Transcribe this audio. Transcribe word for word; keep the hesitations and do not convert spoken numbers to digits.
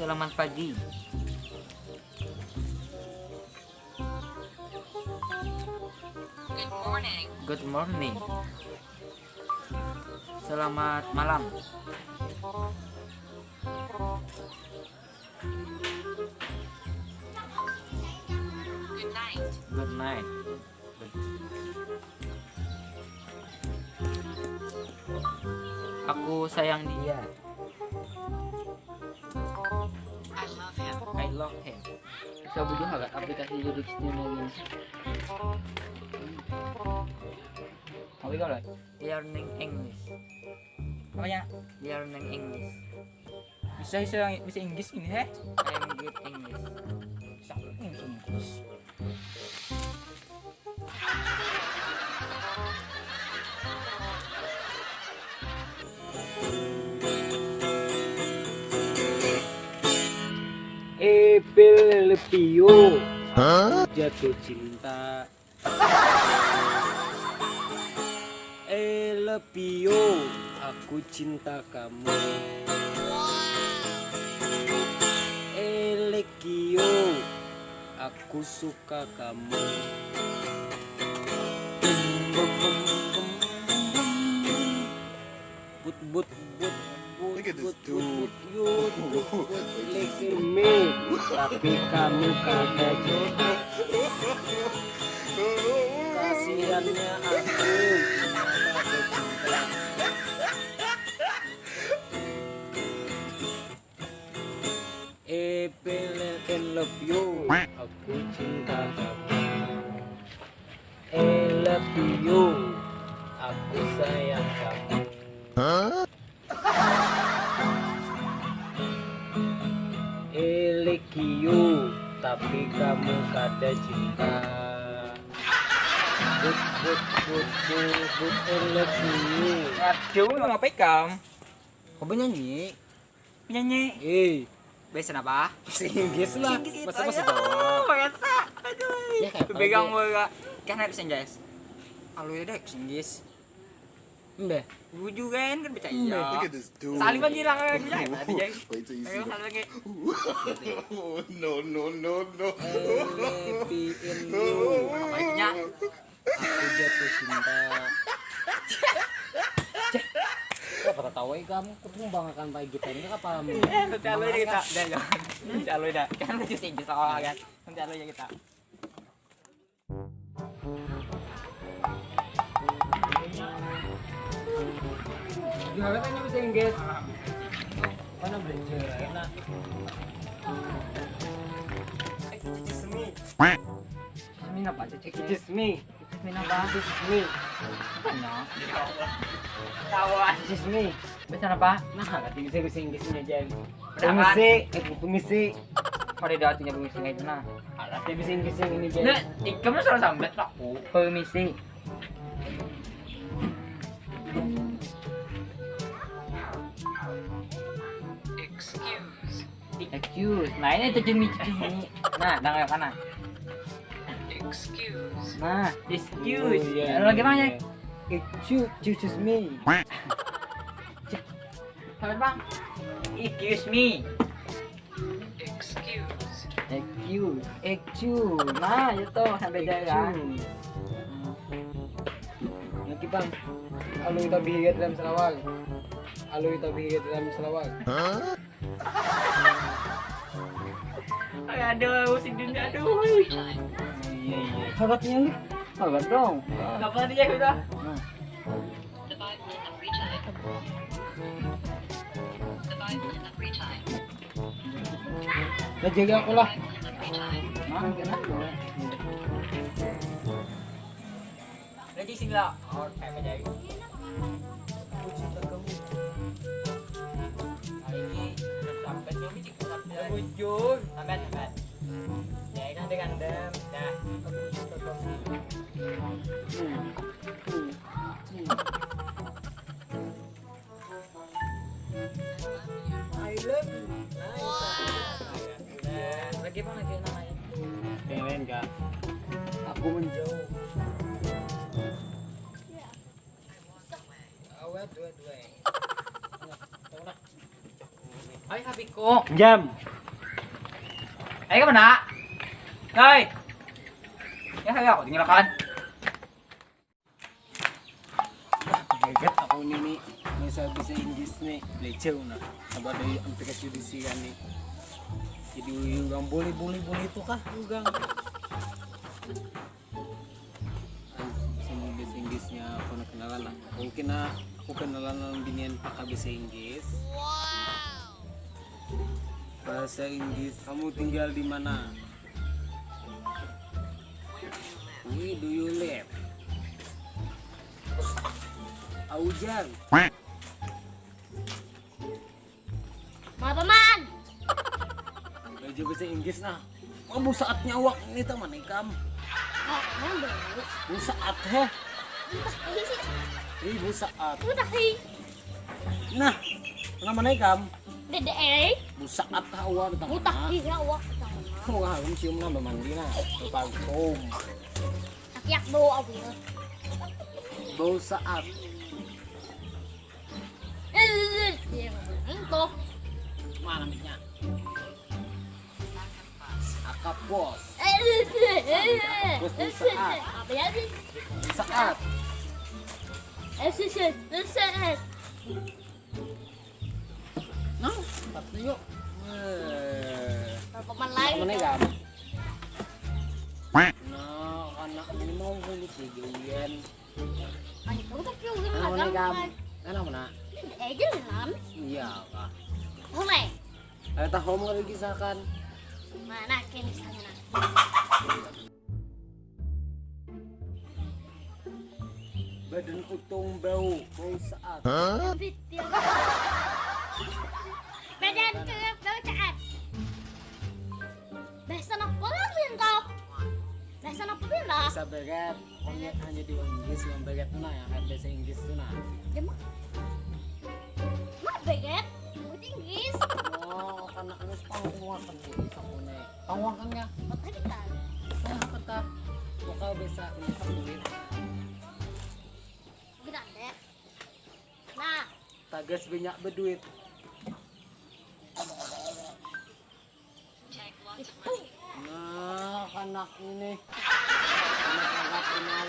Selamat pagi. Good morning. Good morning. Selamat malam. Good night. Good night. Aku sayang dia. I love him. I love him. Bisa bujuk nggak aplikasi Lyrics Studio ini? Apa itu, Loy? Learning English. Apanya? Learning English. Bisa, bisa, bisa Inggris ini, heh? I am good English. Bisa Inggris. Epil Lepio. Hah? Jatuh cinta. I love you, aku cinta kamu. I like you, aku suka kamu. But, but, but, but, Look at this but, dude. But, but, you, but, but, like me, tapi kamu kada jodoh. Kasihannya aku. Epil Lepio, aku cinta kamu. I love you, aku sayang kamu. I like you, tapi kamu kada cinta. But, but, but, but, but, I love you. Aduh, ngapa ikam? Kau benyanyi? Penyanyi. Eh, bahasa apa? Bahasa Inggris lah. Bahasa Inggris itu, masa bahasa Jawa? Bahasa. Aduh. Ya, kayak apa pegang lagi? Bola. Kan bahasa Inggris. Alu ya deh, bahasa Inggris. Mbah. Buju kan, kan baca iya. Look at this dude. Salim aja lah, kan, baca iya tadi, Jay. Wait, so easy. Ayo, salim lagi. No, no, no, no. L P N U. Baiknya. Aku jatuh cinta. Cek. Apa tak tahu, eh, kamu kutung bangakan pai kita ini kapalamu. Eh, nanti alu aja kita. Dah, jangan. Nanti alu dah. Kan lucu sih, gitu, soalnya kan. Nanti alu aja kita. Gimana kan bahasa Inggris? Mana belajar, enak. Eh, Cici Semi. Cici Semi apa, Cici? Cici Semi. Cici Semi apa? Cici Semi. Apa, no? Tawa. Cici Semi. Bahasa apa? Nah, katanya bisa bahasa Inggrisnya, Jan. Berapa? Permisi, eh, permisi. Pada dah artinya permisi kayak itu, nah. Alah, dia bisa Inggris yang ini, Jan. Nah, ikam salah sambat, aku. Permisi. Excuse. Excuse. Nah, ini tuh cumi, cumi. Nah, dengar apa, nah? Excuse. Nah, excuse. Oh, iya, iya, iya. Lagi mana? Excuse, excuse me. Sabar, Bang. Excuse me. Excuse. Excuse. Excuse. Nah, itu sampai dah, kan? Excuse. Lagi, Bang. Alui tabihiat dalam salawar. Alui tabihiat dalam salawar. Hah? Ay, aduh, si Dinda, aduh. Iya, iya. Haratnya nih. Harat dong. Dapat dia sudah. Nah. Nah, jaga aku lah. Nah, kenapa? Lagi sini lah. Oh, kayak apa jadi? Aku cinta kamu. Hari ini sampai belum sih, sampai. Bujur. Sampai, sampai. Ya, kan dengan dem. Dah. Aku cinta kamu. I love you. Nah, lagi apa lagi namanya? Yang lain, Kak. Aku menjauh. Awet dua-dua. Ayo, Hapiku. Jam. Ayo mana? Kai. Ya, ayo aku tinggalkan. Hebat aku ini nih, bisa bisa Inggris nih, leceh nah. Coba dari Amerika Judisi kan nih. Jadi orang boleh boleh boleh itu kah orang? Semua bahasa Inggrisnya aku nak kenalan lah. Mungkin nah, aku kenalan dengan binian pakai bahasa Inggris. Bahasa Inggris, kamu tinggal di mana? Where do you live? Aujan. Mau apa man? Baju bahasa Inggris nah. Mau busaat nyawa ini teman ikam. Oh, yang baru. Busaat heh. Mutahi sih. Ini busaat. Mutahi. Nah, nama mana ikam? Dede eh. Busaat hawa teman. Mutahi ya wak. Aku nggak harum cium nambah mandi nah. Berparfum. Tapi aku bau apa ya? Bau saat. Eh, iya, itu. Mana miknya? Akap bos. Eh, Bos busaat. apa ya sih? Saat. Eh, sih, sih, sih, sih. Nah, empat yuk. Eh, Teman lain. Mana ikam? Nah, anak ini mau kulit di durian. Ayo, kamu tapi udah Nah, mana magang. ikam? Kan? Nah, mana? Eh, jangan. Iya kah? Mulai. Ada tahu mau digisahkan? Mana kini sana? Badan utung bau, bau saat. Lebih dia. Badan kerap bau caat. Bahasa apa lagi yang kau? Bahasa apa pula? Bisa berat, pokoknya hanya di Inggris yang berat tuh nah, yang ada bahasa Inggris tuh nah. Dia mah. Mah berat. Bahasa Inggris. Oh, karena anu pangkuakan di sampune. Pangkuakan ya? Apa kita? Nah, kata bakal bisa menyetak duit. Kita deh. Nah, Tagas banyak berduit. itu. Nah, anak ini. Anak-anak kenal.